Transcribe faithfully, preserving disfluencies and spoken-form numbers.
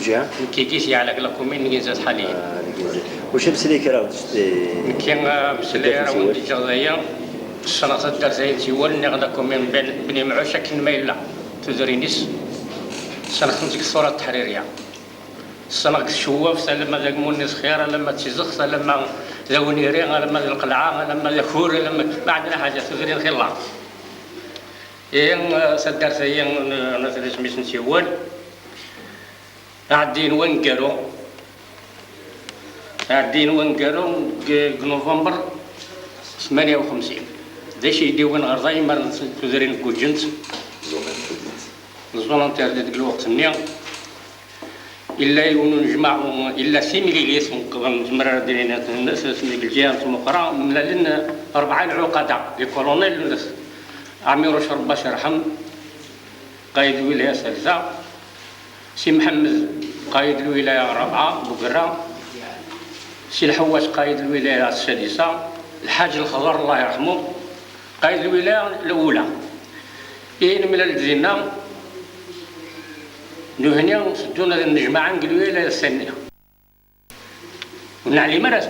Ǧiha? Nekki deg Yeɛlak, la commune n Ginzat ḥaliyen. Ah, deg Ginzat. Wacu ameslay ara ɣ-d-, eh, nekki, ah, ameslay ara wen-d-ǧǧeɣ d aya. Ssneɣ taddart-ayi n Tiwal, nniɣ la commune n Ben-, Bni Mɛuc akken ma yella tudrin-is. Ssneɣ-tent deg ṣṣura n Teḥririya. Ssneɣ deg tcewwaft, alamma d agmu-nni Sxir, alamma d Tizext, alamma d Awniri, alamma d Lqelɛa, alamma d Akur, alamma, ma ɛendna ḥaǧa, tudrin xilla. Ihi, eh, taddart-ayi n, n, n, isem-is n Tiwal. Ɛeddiyen waneggaru, ɛeddiyen waneggaru deg, deg November tmanya u xemsin. D acu i yi-d-yewwin ɣer da, imi ara nsen tudrin n Guǧent, zone interdite deg lweqt-nni. Illa yiwen unejmaɛ, illa timlilit, nezmer ara d-nini, deg lǧiha n tmuqra, mlalen rebɛa lɛuqada, les colonels, Ɛmiruc Rebbac irḥem, qaid lwilaya Salza, Si Mḥemmed, qaid lwilaya Rebɛa, Bugerra, Si Lḥewwas, qaid lwilaya Sadisa, Lḥaǧ Lexḍer, Allah yerḥmu, qaid lwilaya Lewla. Ihi nemlal-d dinna, nuhni teddun ad nnejmaɛen deg lwilaya Sanni. Ur neɛlim ara